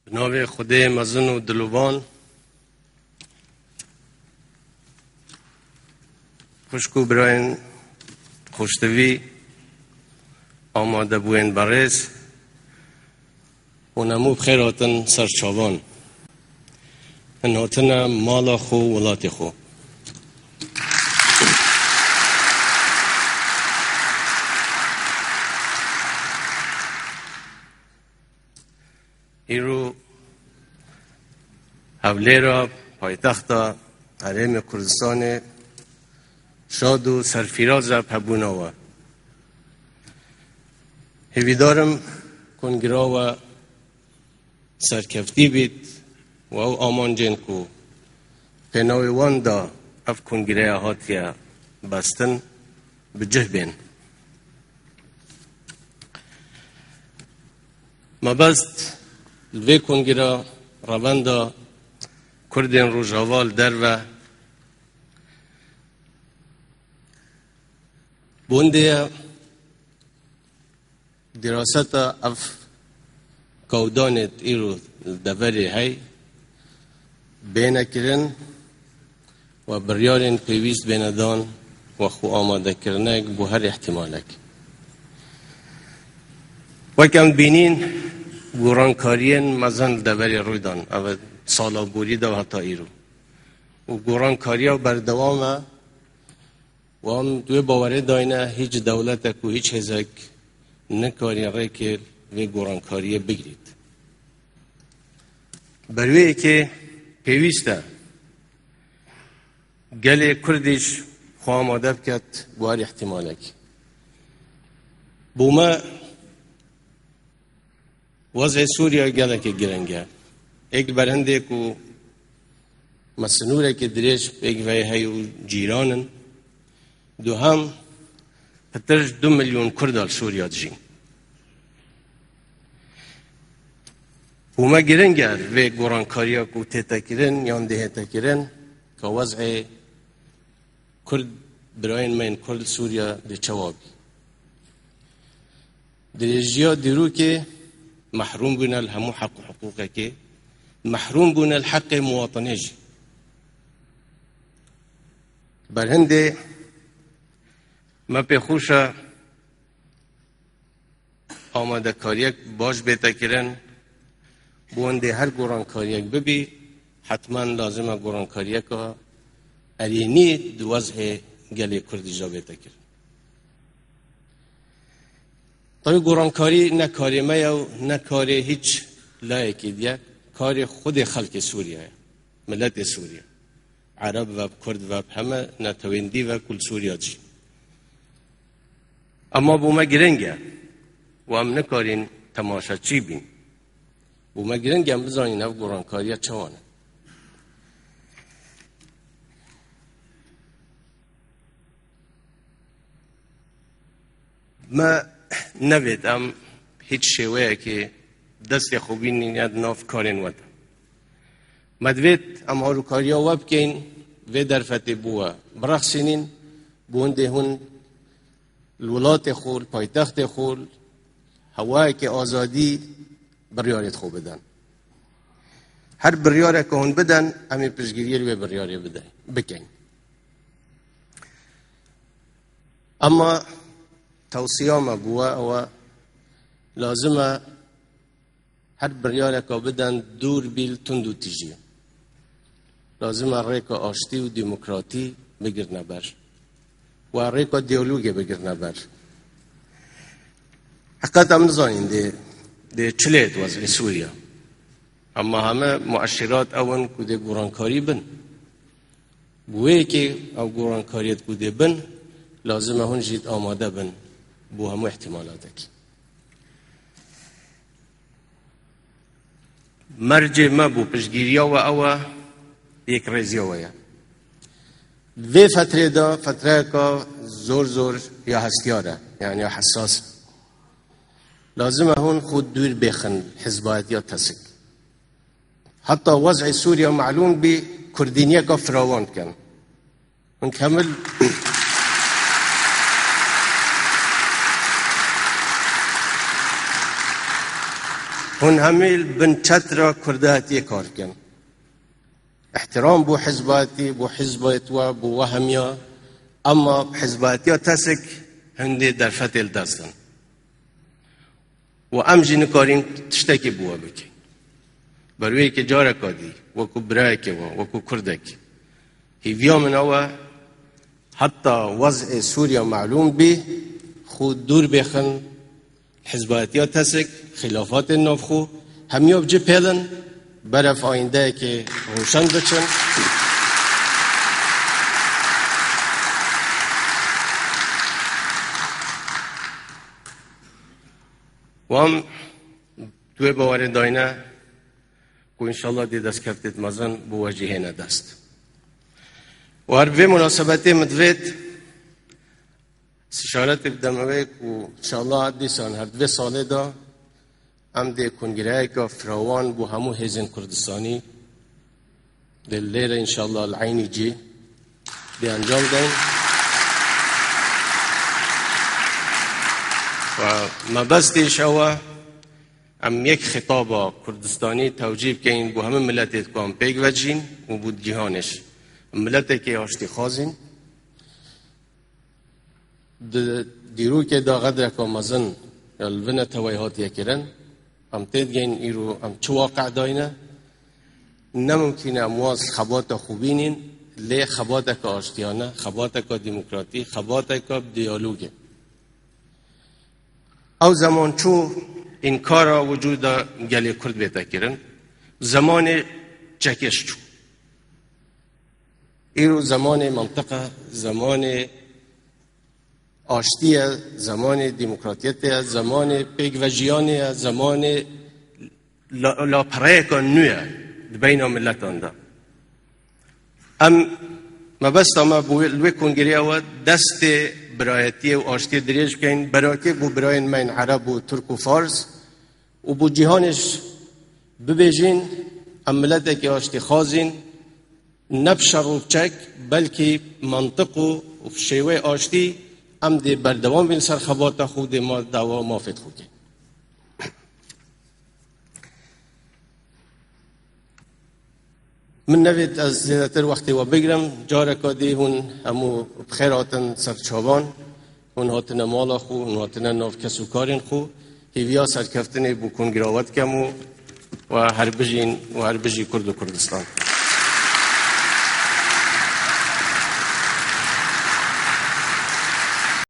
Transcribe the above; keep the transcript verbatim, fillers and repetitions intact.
Bi navê Xwedê mezin û dilovan, xwişk û birayên xoştivî, amadebûyên berêz, hûn hemû bi xêr hatin ser çavan. Hin hatine mala xwe û welatê xwe. Îro Hewlêra, paytexta Herêmê Kurdistanê, şad û serfîraz e bi hebûna we. Hêvîdar im kongira we serkeftî bît û ew amancên ku pênawê wan de ev kongreya hatiye bestin, bi cih bên. Mebest li vê kongira revenda Kurdên Rojava li derve bûndê ye. Diraseta ev kawdanê îro li deverê hey bêne kirin û biryarên pêwîst bêne dan û xwe amadekirinek bo her îhtîmalek. Wek em dibînîn, gorankariyên mezin li deverê rû dan, ev e sala borî de û heta îro. Û gorankariya berdewam e. Wan di wê bawerê dayne, hîç dewletek û hîç hêzek nikarî rêkê vê gorankariyê bigirît. Ber wê yekê pêwîst e gelê Kurdî jî xwe amade biket bo her îhtîmalekî. Bo me, wezê Sûriye gelekî giring e. Êk li ber hindê ku me sinûrekî dirêj pêk ve heye û cîran in. Duhem, pitir ji du milyon Kurd li Sûriye dijîn. Bo me giring e vê gorankariya ku tête kirin yan dihête kirin, ka wezê Kurd, birayên me yên Kurd li Sûriye dê çawa bî? Dirêjiya dîrokê mehrûm bûne li hemû heq û hiqûqekê, mehrûm bûne li heqê muwatinê jî. Ber hindê me pê xweş e amadekariyek baş bête kirin, bo hindê her gorankariyek bibî, hetmen lazim e gorankariyeka erênî di wezhê gelê Kurdî de bête kirin. Tabî gorankarî ne karê me ye û ne karê hîç layekî diye, karê xwedê xelkê Sûriye ye, miletê Sûriye. Ereb ve, Kurd ve, heme netewên dî ve ku li Sûriye dijîn. Ema bo me giring e û em nikarîn temaşeçî bîn. Bo me giring e em bizanîn ev gorankariya çawa ne. Me nevêt em hîç şêweyekê destê xwe bînîne di nav karên we de. Me divêt em alokariya we bikeyn, vê derfetê bo we birexsînîn, bo hindê hûn li welatê xwe, li paytextê xwe, li hewayekê azadî biryarê xwe bidin. Her biryareke hûn bidin, em ê piştgiriyê li wê biryarê bide-, bikeyn. Ema tewsiya me bo we ew e, lazim e her biryareka bidin dûr bî li tund û tîjiyê. Lazim e rêka aştî û demokratî bigirine ber. We rêka diyalogê bigirine ber. Heqet em nizanîn dê, dê çi lê di wezê Sûriye. Ema heme mueşîrat ew in ku dê gorankarî bin. Bi wê yekê ew gorankariyê ku dê bin, lazim e hûn jî amade bin bo hemû îhtîmalatekî. Mercê me bo piştgiriya we ew e, yêkrêziya we ye. Vê fetrê de fetreyeka zor zor ya hestiyar e, yani ya hessas e. Lazim e hûn xwe dûr bêxin hizbayetiya TESK. Heta wez'ê Sûriye melûm bî, kurdîniyeka firawan dikin. Hûn kemil, Hûn hemî li bin çetra Kurdatiyê kar dikin. Îhtiram bo hizbatî, bo hizbet we, bo we hemiya. Ema bi hizbatiya TESK hindê derfetê li dest din. Û em jî nikarîn tiştekî bo we bikin. Ber wê yekê careka dî, wekû birayekê we, wekû Kurdek. Hêviya min ew e, heta wez'ê Sûriya melûm bî, xwe dûr bêxin, hizbatiya TESK, xîlafatên navxwe, hemiya bi cih pêlin, berev ayîndeyekê roşen biçin. Wan tu wê bawerê dayne ku înşallah dê destkeftêt mezin bo we jî hêne dest. Û her bi vê munasebetê min divêt îşaretê bidem wê ku înşallah dîsan her di vê salê de em dê kongreyeke firawan bo hemû hêzên Kurdistanî dê lêre înşallah li eynî cî dê encam deyn. Ve mebestê îş ew e, em yek xitaba Kurdistanî tewcîh bikeyn bo hemû miletê ku em pêk vecîn û bo cîhanê jî. Em miletekê aştîxwazîn. Di dîrokê de xedreka mezin ya li vine tewey hatiye kirin. Em têdigeyn îro em çi waqe dayne. Ne mimkîn e em wan xebata xwe bînîn, lê xebateke aştiyane, xebateke demokratî, xebateke bi diyalogê. Ew zeman çû, înkara wicûda gelê Kurd bête kirin. Zemanê çekiş çû. Îro zemanê mentiq e, zemanê aştî ye, zemanê demokratiyetê ye, zemanê pêkvejiyanê ye, zemanê la-, lapereyeka nû ye di beyna miletan de. Em, mebesta me bo wê, li wê kongreyê ew e, destê birayetiyê û aştiyê dirêj bikeyn, berakê bo birayên me yên Ereb û Tirk û Fars û bo cîhanê jî bibêjin, em miletekî aştîxwazîn, ne bi şer û bi çek, belkî mantiq û, û bi şêweyê aştî em dê berdewam bin li ser xebata xwe, dê ma dawa mafê xwe bikin. Min nevêt ez zêdetir wextê we bigirim. Careka dî hûn hemû bi xêr hatin ser çavan. Hûn hatine mala xwe, hûn hatine nav kes û karên xwe. Hêviya serkeftinê bo kongira we dikem û we her bijîn û her bijî Kurd û Kurdistan.